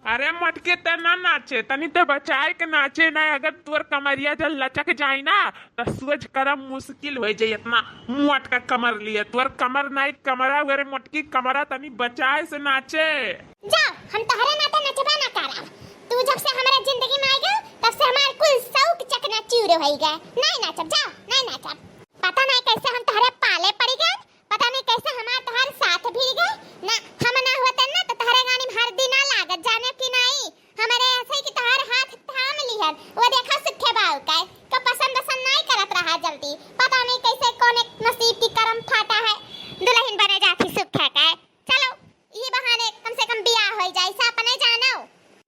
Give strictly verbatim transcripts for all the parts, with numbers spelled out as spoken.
अरे मोटकी, ते ना नाचे, तनी ते बचाए के नाचे ना। अगर तोर कमरिया जब लचक जाई ना, त सोच करम मुश्किल होइ जाई। इतना मोटका कमर लिए, तोर कमर नाई कमरा, अरे मोटकी कमरा, तनी बचाए से नाचे। जा, हम तोहरे नाते नचबा ना करब। तू जब से हमारे जिंदगी में आइ गयो, तब से हमार कुल शौक चकनाचूर होइ गए। नाई नाचब, जा, नाई नाचब। पता नाई कैसे हम तोहरे पाले पड़ि गए, पता नाई कैसे हमार तोहार साथ भिड़ गए। ना, हम ना होते ना तो तोहरे गानी में हरदी ना लागत, जाने कि नाई। हमारे ऐसे ही कि तोहार हाथ थाम लिहन, वो देखा सुखे बाऊ का, का पसंद पसंद नाई करत रहा जल्दी। पता नाई कैसे कौन एक नसीब की करम फाटा है, दुलहिन बने जाती सुखे का। चलो, ई बहाने कम से कम बियाह होइ जाई, से अपने जानो।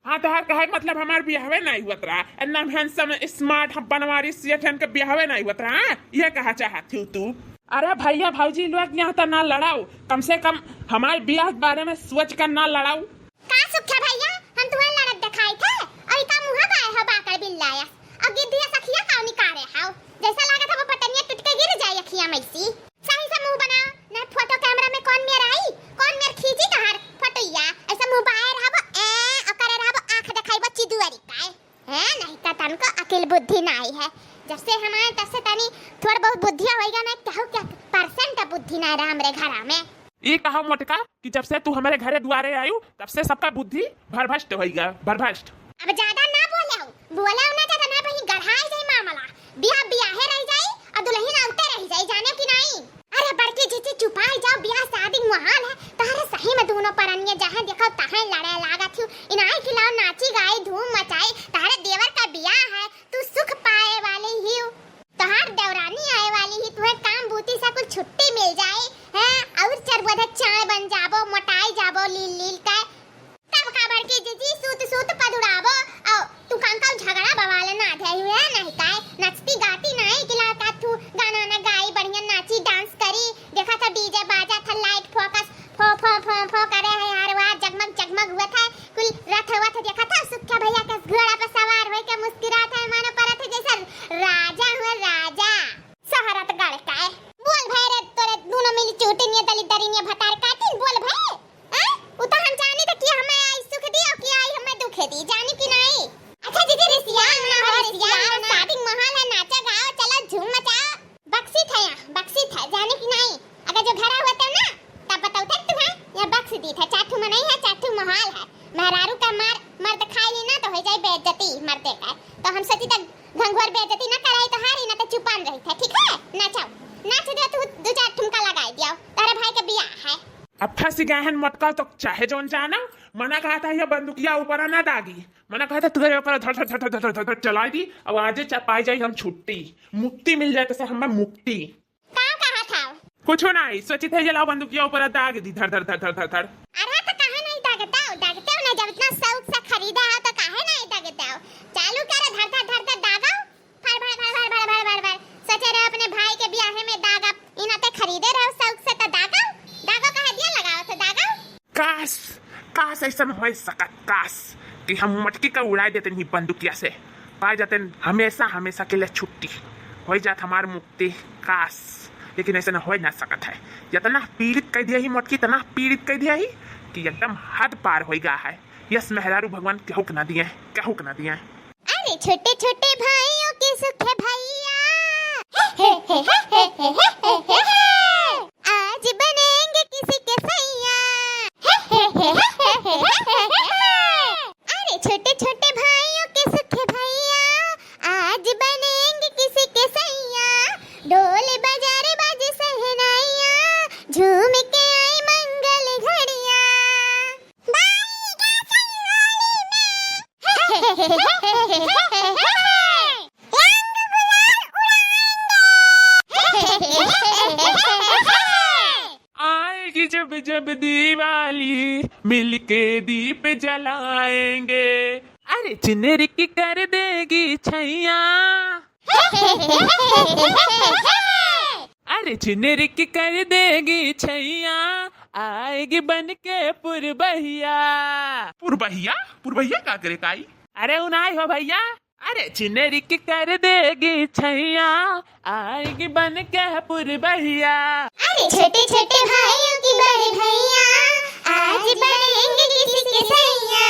हाँ, तोहार कहे मतलब हमार बियाहवे नाई हुअत रहा। इतना handsome, smart, हम बनवारी सेठ हन के बियाहवे नाई हुअत रहा, हाँ? ये कहा चाहत हूँ तू? अरे भैया भौजी लोग यहाँ त ना लड़ाओ, कम से कम हमार बियाह के बारे में सोच कर ना लड़ाओ। का सुख्या भैया, हम तुम्हें लड़त दिखाई थे और का मुँह बाए हो बाकर बिल्लाया? अब गिद्धिया सखिया का निकारे हो, जैसा लागत है वो पटनिया टूट के गिर जाए अखिया में सी। सही से मुँह बनाओ, नहीं फोटो कैमरा में कौन मेर आई, कौन मेर खींची तहार फोटोइया? ऐसे मुँह बाए रहबो, ए, ओकरे रहबो, आँख देखाइबो चिदुअरी का। हैं, नहीं तो तनको अकिल बुद्धि नाई है। जब से हमारे तब से तनी थोड़ बहुत बुद्धिया होइगा ना, कहू क्या percent बुद्धि नाई रहा हमरे घरा में। ई कहा मोटका कि जब से तू हमारे घरे दुआरे आयु, तब से सबका बुद्धि भरभ्रष्ट होइगा, भरभ्रष्ट। अब ज्यादा ना बोलाओ, बोलाओ ना ज्यादा, ना वही गढ़ाई जाई मामला। बियाह बियाहे रह जाई और दुलहिन आउते रह जाई, जाने कि नाई? अरे बड़की जीजी चुपाई जाओ, बियाह शादी के माहौल है। तहरे सही में दोनों परनिये जहाँ देखो तहाँ लड़े लागत हियो। इनाई खिलाओ, नाची गाई, धूम मचाई, तहरे देवर का बियाह है, तू सुख पाए वाली हियो। तहार देवरानी आए वाली ही, तुहे काम बूती से कुल छुट्टी मिल जाए, हैं? और चरबोधे चाय बन जाबो, मोटाई जाबो लील लील के। तब का बड़की जीजी सूत सूत पदुराबो, और तू कांका झगड़ा बवाल ना धे हुए नहीं काय, नचती गाती नहीं कि लाका तू गाना ना गाई, बढ़िया नाची dance करी, देखा था DJ बाजा था, light focus फो फो फो फो करे है यार, वाह जगमग जगमग हुआ था, कुल रथ वथ देखा था, सुख्या भैया के घोड़ा पे सवार होई के मुस्कुरात है, मानो परत है जैसे राजा हुए राजा। शहरत गढ़ का है। बोल भाई रे, तोरे दोनों मिली चूटिनिया दलिदरिनिया भतार काटिन, बोल भाई। हैं? उ तो हम जानी थे कि हमें आई सुख दियो कि आई हमें दुख दी, जानी कि नहीं? अच्छा जीजी, रिसियाओ ना हो, रिसियाओ ना। शादी माहौल है, नाचा गाओ, चलो झूम मचाओ। बक्सी था यहाँ, बक्सी था, जाने कि नहीं? अगर जो घरा हुआ तो ना, तब बताओ थे तुम्हें, यहाँ बक्स दी था, चार ठू मनई है, चार ठू माहौल है। मेहरारू का मार, मर्द खाई ली ना तो हो जाए बेइज्जती मर्दे का। तो हम सोची तक घंघोर बेइज्जती ना कराई तो हारी ना तो चुपान रही था, ठीक है? नाचाओ, नाच दे तू, दो चार ठुमका लगाई दियो, तारे भाई के बियाह है। अब फंसी गए हैं मोटका तो चाहे जौन जाना, मना कहा था ये बंदूकिया ऊपर ना दागी, मना कहा था तुझे ऊपर धड़ धड़ धड़ धड़ धड़ धड़ चलाई दी, अब आजे चपाई जाई हम छुट्टी, मुक्ति मिल जाए तो से हमें मुक्ति। का कहा था? कुछ नहीं, सोची थे ये लाओ बंदूकिया ऊपर दाग दी धड़ धड़ धड़ धड़ धड़ धड़। अरे तो काहे नहीं दागताओ, दागताओ ना, जब इतना शौक से खरीदा है तो काहे नहीं दागताओ? चालू करे धड़ धड़ धड़ धड़ दागो, फड़ फड़ फड़ फड़ फड़ फड़ फड़ फड़। सोचे रहे अपने भाई के ब्याहे में दागब, इना ते खरीदे रहो शौक से तो दागो, दागो कहे दिया लगाओ तो दागो। काश, काश ऐसन होइ सकत, काश कि हम मटकी का उड़ाए देते नहीं बंदूकिया से, पाए जाते हमेशा, हमेशा के लिए छुट्टी, होइ जात हमार मुक्ति। काश, लेकिन ऐसन होइ ना सकत है। इतना पीड़ित कह दिया ही मटकी, इतना पीड़ित कह दिया ही कि एकदम हद पार होइ गया है। यस मेहरारू भगवान केहू के ना दिए, केहू के ना दिए। अरे छोटे छोटे भाइयों के सुख है भैया, आज बनेंगे किसी के सैया। अरे छोटे छोटे भाइयों के सुख है भैया, आज बनेंगे किसी के सैया। ढोल बजा रे बाजे शहनाइया, झूम के आई मंगल घड़िया। आएगी जब जब दिवाली, मिलके दीप जलाएंगे। अरे चिनरिक कर देगी छैया। अरे चिनरिक कर देगी छैया, आएगी बन के पुरबहिया। पुरबहिया? पुरबहिया का करे काई? अरे उनाई हो भैया। अरे चिनरिक कर देगी छैया, आएगी बन के पुरबहिया। अरे छोटे छोटे भाइयों की बड़े भैया, आज बनेंगे किसी के सैया।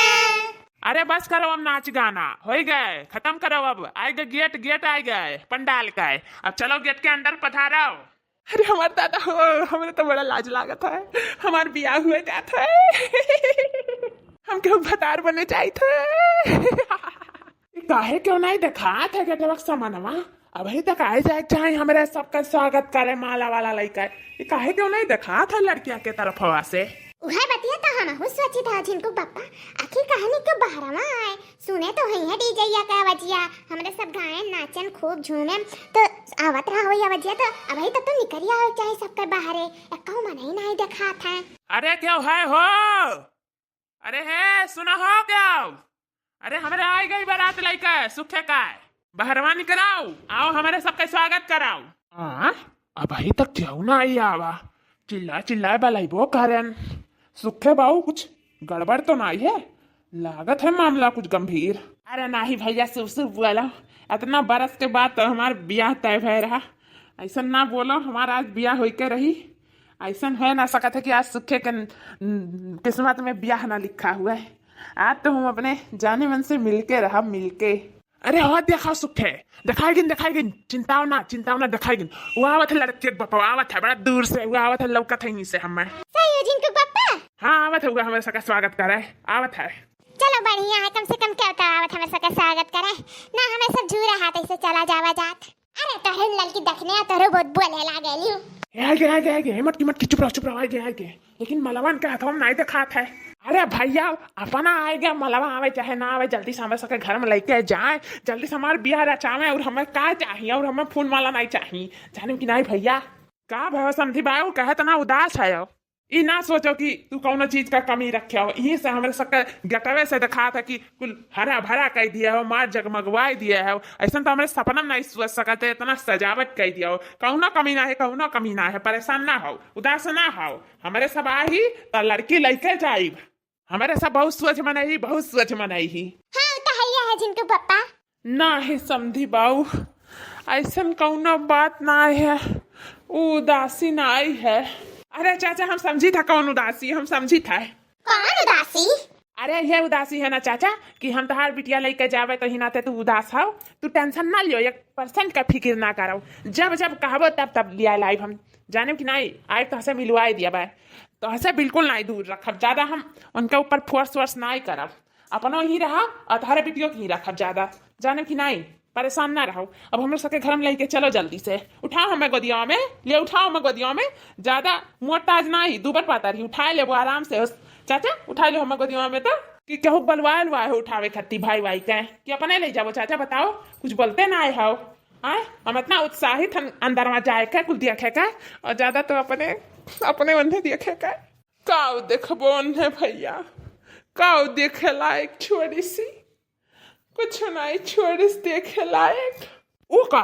अरे बस करो, अब नाच गाना होइ गए, खतम करो, अब आइ गए गेट, गेट आइ गए पंडाल का। अब चलो गेट के अंदर पधारो। अरे हमार दादा हो, हमरे तो बड़ा लाज लागत है, हमार बियाह हुए जात है, हम केहू भतार बने जाइत है। ई काहे केहू नाहीं देखात है गेटवा के सामनवा? अबही तक आइ जाए के चाही हमरे सबके स्वागत करे माला वाला लइका। ई काहे केहू नाहीं देखात है लड़किया के तरफवा से? उहे बतिया तो हमहू सोचित है झिनकू बप्पा, आखिर काहे नाहीं केहू बहरवा आए? सुने तो होइहैं डीजेया का आवाजिया, हमरे सब गायन नाचन खूब झूमेम, तो आवत रहा होई आवाजिया, तो अबही तक तो निकरिया हो चाहे सबके बाहरे, एक्कहू मनई नाहीं देखात है। अरे केहू है हो? अरे हे, सुना हो केहू? अरे हमरे आइ गई बारात लइके सुखे का, बहरवा निकराउ, आओ हमरे सबके स्वागत कराउ। हाँ, अबही तक केहू नाहीं आवा, चिल्ला चिल्ला बलइबो करेन। सुखे बाऊ, कुछ गड़बड़ तो नाहीं है? लागत है मामला कुछ गंभीर। अरे नाहीं भइया, शुभ शुभ बोलो, इतना बरस के बाद तो हमार बियाह तय भय रहा, अइसन ना बोलो, हमार आज बियाह होइके रही। अइसन होइ ना सकत है कि आज सुखे के न-, न-, किस्मत में बियाह ना लिखा हुआ है। आज तो हम अपने जाने मन से मिलके रहब, मिलके। अरे हो देखा सुखे, देखाइ गिन, देखाइ गिन, चिंताओ ना, चिंताओ ना, देखाइ गिन। उ आवत है लड़के के बप्पा, आवत है बड़ा दूर से, उ आवत है, लौकत है इहीं से हमें। सही है झिनकू बप्पा? हाँ, आवत है, उ हमरे सबके स्वागत करे, आवत है। चलो बढ़िया है, कम से कम केहू तो आवत हमरे सबके स्वागत करे, ना हमें सब झूरा हाथ ऐसे चला जावा जात। अरे तोहरे ललकी देखने आ, तोहरो बहुत बोले लागेली। ए, आइ गे, आइ गे, आइ गे, ए, मटकी, मटकी, चुप रहो, चुप रहो, आइ गे, आइ गे। लेकिन मलवन के हथवा में नाहीं देखात है। अरे भइया, अपना आइ गे, मलवा आवे चाहे ना आवे, जल्दी से हमरे सबके घर में लइके जाए, जल्दी से हमार बियाह रचावे, और हमें का चाही, और हमें फूल माला नाहीं चाही, जाने कि नाहीं भइया। का भयो समधी बाऊ, काहे इतना उदास है? ई ना सोचो कि तू कउनो चीज का कमी रखे हो, इहीं से हमरे सबके गेटवे से देखात है कि कुल हरा भरा कइ दिया हो, मार जगमगवाइ दिया हो। अइसन तो हमरे सपना में नाहीं सोच सकत है, इतना सजावट कइ दिया हो। कउनो कमी ना है, कउनो कमी ना है, परेशान ना हो, उदास ना हो। हमरे सब आही त लड़की लइके जाइब। हमरे सब बहुत सोझ मनई ही, बहुत सोझ मनई ही। हाँ, उ तो हइया है झिनकू बप्पा। नाहीं समधी बाऊ, अइसन कउनो बात नाहीं है, उ उदासी नाहीं है। अरे चाचा, हम समझित है कउन उदासी, हम समझित है। कउन उदासी? अरे ये उदासी है ना चाचा कि हम तोहार बिटिया लइके जाबे तो ही नाते तू उदास हौ। तू tension ना लियो, एक percent का फिकिर ना करो। जब जब कहबो तब तब लिया लाइब हम, जाने कि नाहीं, आइब तोहसे मिलवाइ दिया बा। तोहसे बिल्कुल नाहीं दूर रखब, ज्यादा हम उनके ऊपर force वोर्स नाहीं करब। अपनो ही रहा और तोहरे बिटियो के ही रखब ज्यादा, जाने कि नाहीं, परेशान ना रहो। अब हमरे सबके घर में लइके चलो जल्दी से, उठाओ हमें गोदिया में, ले उठाओ हमें गोदिया में। ज्यादा मोटाज नाहीं, दुबर पातर ही, उठाए लेबो आराम से। चाचा उठाए लो हमें गोदिया में तो, कि केहू बलवाए लुआए हो उठावे खातिर भाई वाई के, कि अपने ले जाबो? चाचा बताओ, कुछ बोलते नाहीं हो। आय, हम इतना उत्साहित हन अंदर में जाए के, कुल देखे के, और ज्यादा तो अपने, अपने ओन्हे देखे के। काउ देखबो ओन्हे भइया, काउ देखे लायक छोड़ी सी, कुछ नाहीं छोड़ी सी देखे लायक। उ का?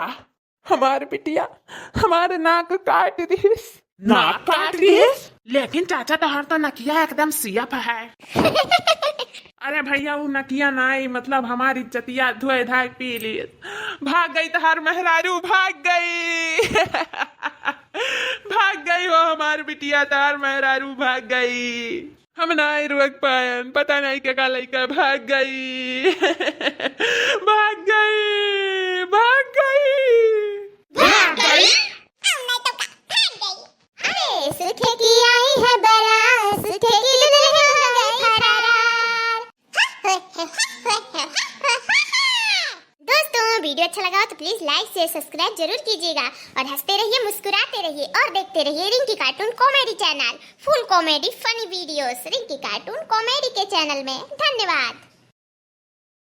हमार बिटिया हमार नाक काट दिहिस। नाक काट दिहिस? लेकिन चाचा तोहार तो नकिया एकदम सियप है। अरे भइया, उ नकिया नाहीं, मतलब हमार इज्जतिया धोए धाए पी लिए। भाग गई तोहार मेहरारू, भाग गई। भाग गई हो हमार बिटिया, तोहार मेहरारू भाग गई। हम नाहीं रोक पायन, पता नाहीं केका लइका भाग गई। भाग गई, भाग गई। भाग गई? हम नाहीं तो का, भाग गई। अरे, सुखे की आई है बारात, सुखे की दुल्हन हो गई फरार। दोस्तों, video अच्छा लगा हो तो please like, share, subscribe जरूर कीजिएगा और हंसते रहिए, मुस्कुराते रहिए और देखते रहिए रिंकी cartoon comedy channel, full comedy funny videos रिंकी cartoon comedy के channel में। धन्यवाद।